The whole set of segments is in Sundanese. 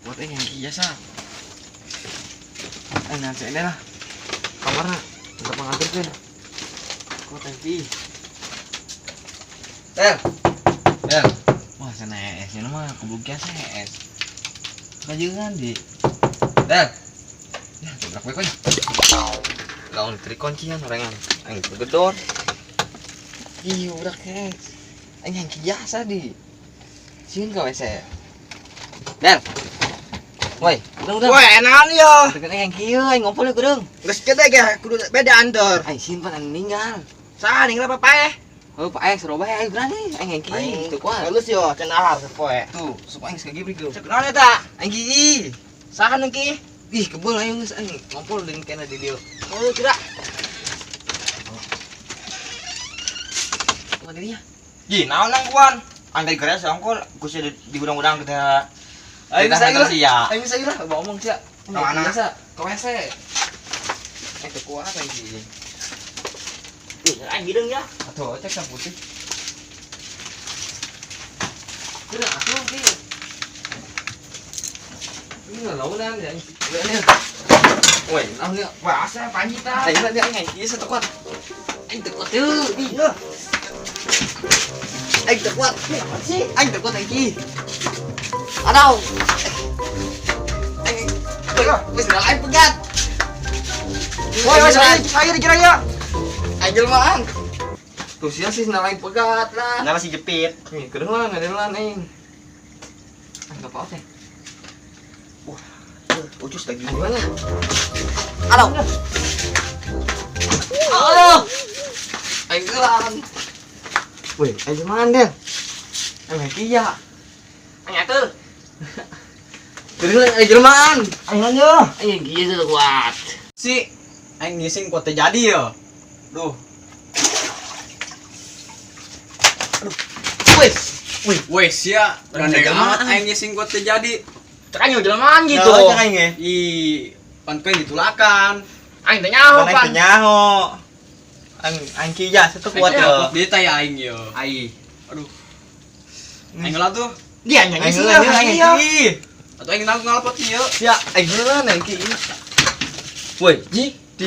Kuat yang biasa. Nanti ini lah. Kamarna untuk mengantarkan. Kuat tangki. Tel. Tel. Wah, sana es ini mah kubluk biasa es. Kajengan di. Tel. Ya, dobrak we koy. Lawan tri kuncian orangan. Aing gedor. Ih, udah es. Aing yang biasa di. Sieun ka WC. Del. Woi, udah. Woi, enakan yo. Tekan aing kieu, aing ngompol kudeung. Geus gede ge kudu beda antur. Aing simpan aing ninggal. Saha ninggal apa paeh? Oh, paeh seroba aing berani. Aing kieu teu kuat. Halus yo, can ahar sepoe. Tuh, sok aing sagibrik tuh. Cek naon eta? Aing kieu. Saha nu kieu? Ih, kebel aing geus aing ngompol deung kena di dieu. Oh, kira. Kumaha dirinya? Ji, naon nang kuan? Aing tadi geres ongkol, geus di gudang-gudang kita. Aing Kita saya sia. Aing saya lah, bawa omong sia. Kemana? Biasa, ke WC. Teu kuat aing kieu. Ih, aing hideung ya. Atuh, cek sang putih. Kudu atuh kieu. Ini launan ya. Woi, naon ieu? Wah, asa panji tah. Aing lah aing kieu satu kuat. Aing teu kuat teu. Iya. Aing teu kuat. Aing teu kuat aing kieu. Aduh. Aing wis aing pegat. Woi, woi, saya dikira ya. Aing jelmaan. Tuh sia sih aing pegat lah. Kenapa sih jepit? Nih, kedengeran ngadelan aing. Enggak apa-apa teh. Wah, ucus lagi. Gimana? Aduh. Aduh. Aing gelan. Woi, aing jelmaan deh. Aing kieu. Aing atuh. Kedengeran aing jelmaan. Aing lanjut. Aing kieu teu kuat. Si aing ngising kuat teh jadi yo. Duh. Aduh. Wes. Wih, wes sia. Berani Gandeng amat. amat aing ngising kuat teh jadi. Cek aing jelmaan gitu. Cek aing ge. Ih, pan ku ditulakan. Aing teh nyaho Pan aing pan. teh nyaho. Aing aing kieu ya satu kuat yo. Dia teh aing yo. Ai. Aduh. Aing lah tuh. Dia nyanyi Aing sih heula aing kieu. Atau aing nang ngalpot ieu. Ya, aing heula aing kieu. Woi, ji. Di.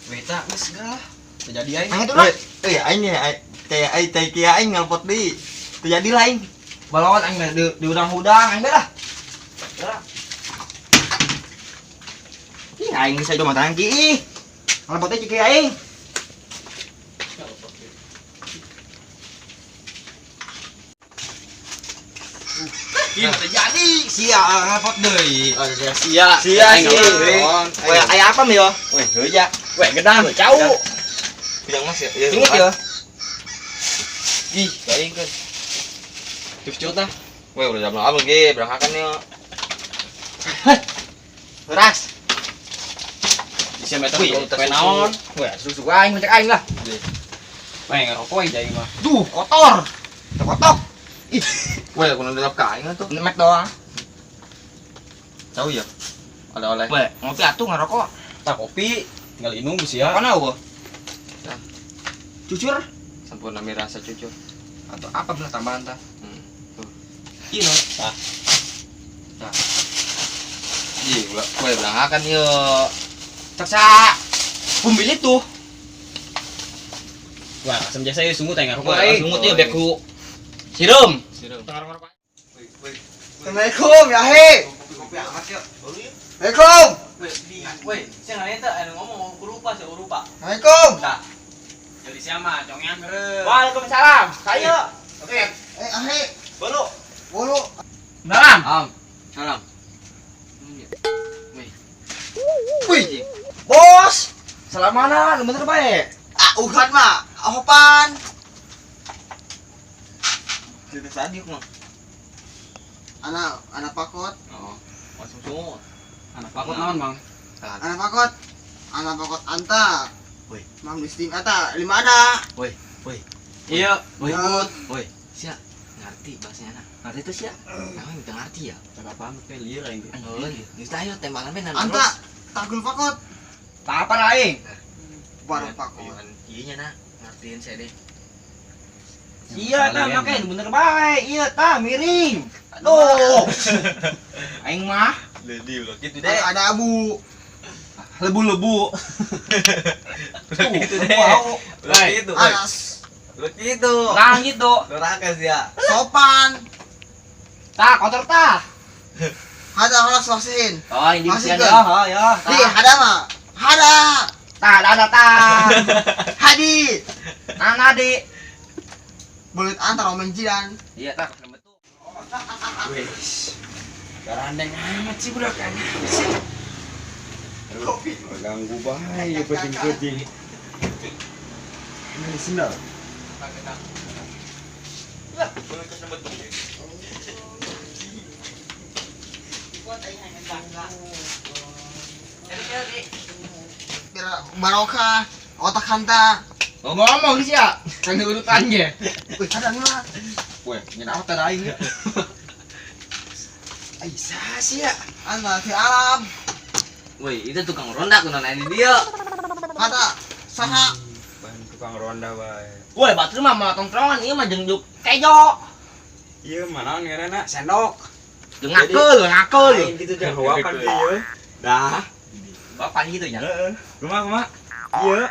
Beta geus geus lah. Teu jadi aing. Aing atuh lah. Eh, aing ge kayak aing teh kieu aing ngalpot deui. Teu jadi lah aing. Balawan aing di udang-udang aing lah. Ih, aing bisa cuma tangki ih. Ngalpotnya cik aing. Ih, teu jadi. Sia ngalpot deui. Oh, sia sia. Sia sia. Woi, aya apa yo? Woi, heuh ya. Weh, gedang. Cau. Bidang mas ya. Singit yo. Ih, aing kan. Terus cut ah. Woi, udah jam berapa ge? Berangkakan yo. Beras. Isi meter Wih, kowe naon? Woi, susu aing mencek aing lah. Weh, ngerokok aing aing mah. Duh, kotor. Kotok. Ih, woi, aku nonton ka aing atuh. Nemek doang. Tahu ya? Oleh-oleh. Woi, ngopi atuh ngerokok. Tah kopi tinggal inum geus ya. Mana eueuh? Cucur Sampurna rasa cucur. atau apa bener tambahan tah? Tuh. Iya, no. Tah. Tah. Ih, woi berangkakan yo. Cek sa pembeli tuh. Wah, asam jasa ieu sungut aing ngerokok Wah, aing. sungut ieu beku. Sirum. Sirum. Assalamualaikum ya he. Kopi amat yo. Assalamualaikum. Woi, sia ngana eta anu ngomong aku lupa sia lupa. Assalamualaikum. Tah. Jadi sia mah congean meureun. Waalaikumsalam. Saya. Oke. Eh, ahe. Bolu. Bolu. Salam. Am. Salam. Wih. Wih. Bos. Salamana, bener bae. Ah, uhan mah. Ahopan. Cerita tadi mah. Anak anak pakot. Oh, langsung sungut. Anak pakot naon, Mang? Anak pakot. Anak pakot anta. Woi. Mang listing ata lima ada. Woi, woi. Iya, Woi. Woi. Woi, sia ngerti bahasanya anak. Ngerti tuh sia. Emang kita ngerti ya? Cakap paham kayak lieur aing. Oh, geus ayo tembakan ben Anta tagul pakot. Tak apa aing. Barang pakot. Iya nya nah, ngertiin saya deh. Iya tah make bener bae. Iya tah miring. Aduh. Aing mah Ledi ulah kitu deh. Ada abu. Lebu-lebu. Ulah kitu deh. Ulah kitu. Alas. Ulah kitu. Nah gitu. Doraka sia. Sopan. Tah kotor tah. Hada halas wasihin. Oh, ini Masih bisa ke? ya, ya. Di hada mah. Hada. Tah, ada tah. Hadi. Nah, nadi. Belut antar omen jiran. Iya, tah betul. Wes. Garandeng amat sih budak sih. Ganggu bae penting-penting. Ini sendal. Lah, belut kesembet. Biar barokah otak hanta. Oh, ngomong sih ya. Kan urutan ge. Wih, ada nih mah. Weh, nyen apa tadi aing ya? Aisyah sih ya. Anda di alam. Woi, itu tukang ronda kunaon aya di dieu. Hada saha. Bahan tukang ronda bae. Woi, batur mah mau tongkrongan ieu mah jeung juk kejo. Iya, mana ngerana sendok. Jeung ngakeul, ngakeul. Lain gitu jangan huapan ieu. Dah. Bapak gitu ya. Heeh. Kumaha kumaha? Iya.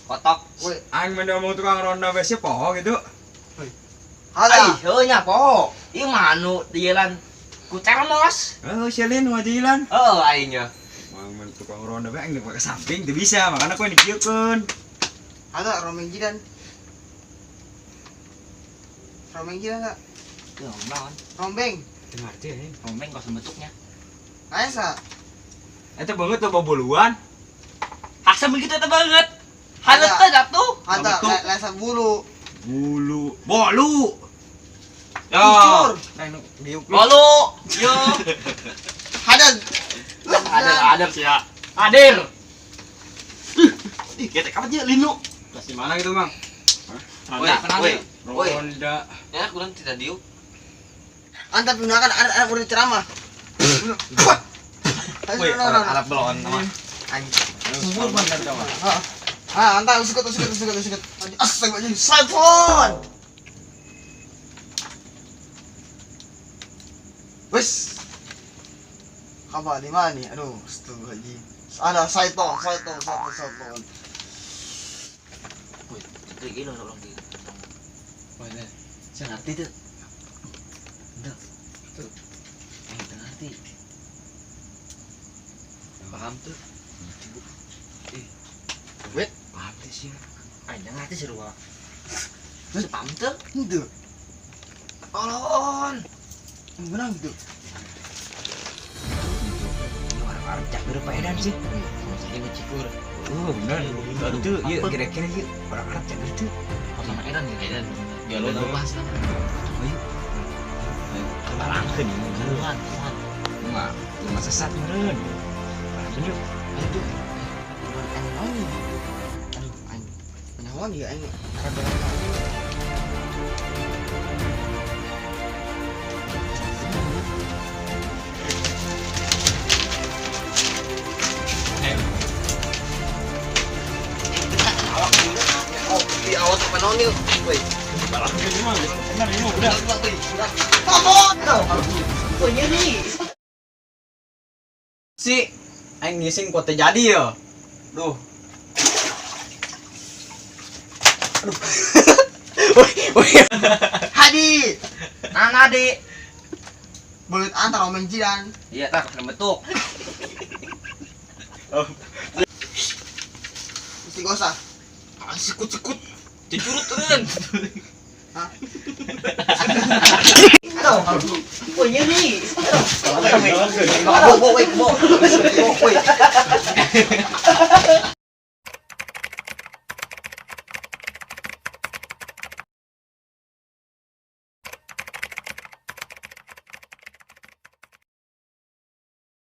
Kotok. Woi, Aing mah ngomong tukang ronda bae sih poho gitu. hada. Ai, heuh nya poho. Ieu mah anu dieulan ku termos. Heeh, Selin wajilan. Heuh aing nya. Mang men tukang ronda bae aing ke samping teu bisa, makana ku dikieukeun. Hada rombeng jiran. Rombeng jiran enggak? Tuh, naon? Rombeng. Teu ngarti aing. Rombeng kos bentuknya. Ayo sa. Eta banget tuh boboluan. Haksa begitu eta banget. Halet teh atuh. Hada lesa bulu. Bulu. Bolu. Yo. Kucur. Nah, nu diuk lu. Bolu. Yo. Hada. Hadir, hadir sih ya. Hadir. Ih, ketek apa aja linu. Kasih mana gitu, Mang? Woi, woi. Woi. Ronda. Ya, kurang tidak diuk. Anta gunakan anak udah ceramah. Woi, orang Arab belon sama. Anjing. Subur banget tau. Ah, anta usikut usikut usikut usikut. Astagfirullahaladzim, iPhone. Wes. Kabar di mana nih? Aduh, astagfirullahaladzim. Ada Saiton, Saiton, Saiton, Saiton. Woi, itu gila orang di. Woi, saya ngerti tuh. Tuh. Tuh. Eh, ngerti. Paham tuh. Wait, Paham teh sih. Aing ngerti sih ruah. Terus paham tuh? itu. Tolong. Benar gitu. Orang Arab cager paedan sih. Sama saja cikur. Oh, bener. Itu ieu kira-kira ieu orang Arab cager tuh. Sama edan gitu. Edan. Ya lo tahu bahasa. Ayo. Barangkeun ieu. Tuhan, Tuhan. Mah, cuma sesat meureun. Barangkeun yuk. Aduh. Aing aduh, aing. Menawan ya aing. Rada di awal sampai nonil. Woi. Barangkeun ieu mah. Bener ieu mah udah. Tomon. Woi, nyeri. Si aing ngising kok teu jadi ya. Duh. Aduh. Woi, woi. Hadi. Nah, nadi. Belut antar rombeng jiran. Iya, tah bentuk. Istighosah. Sikut-sikut. Dicurut turun. Hah? Aduh. Woi, nyeri. Aduh. Bo, bo, woi, bo. Bo, woi.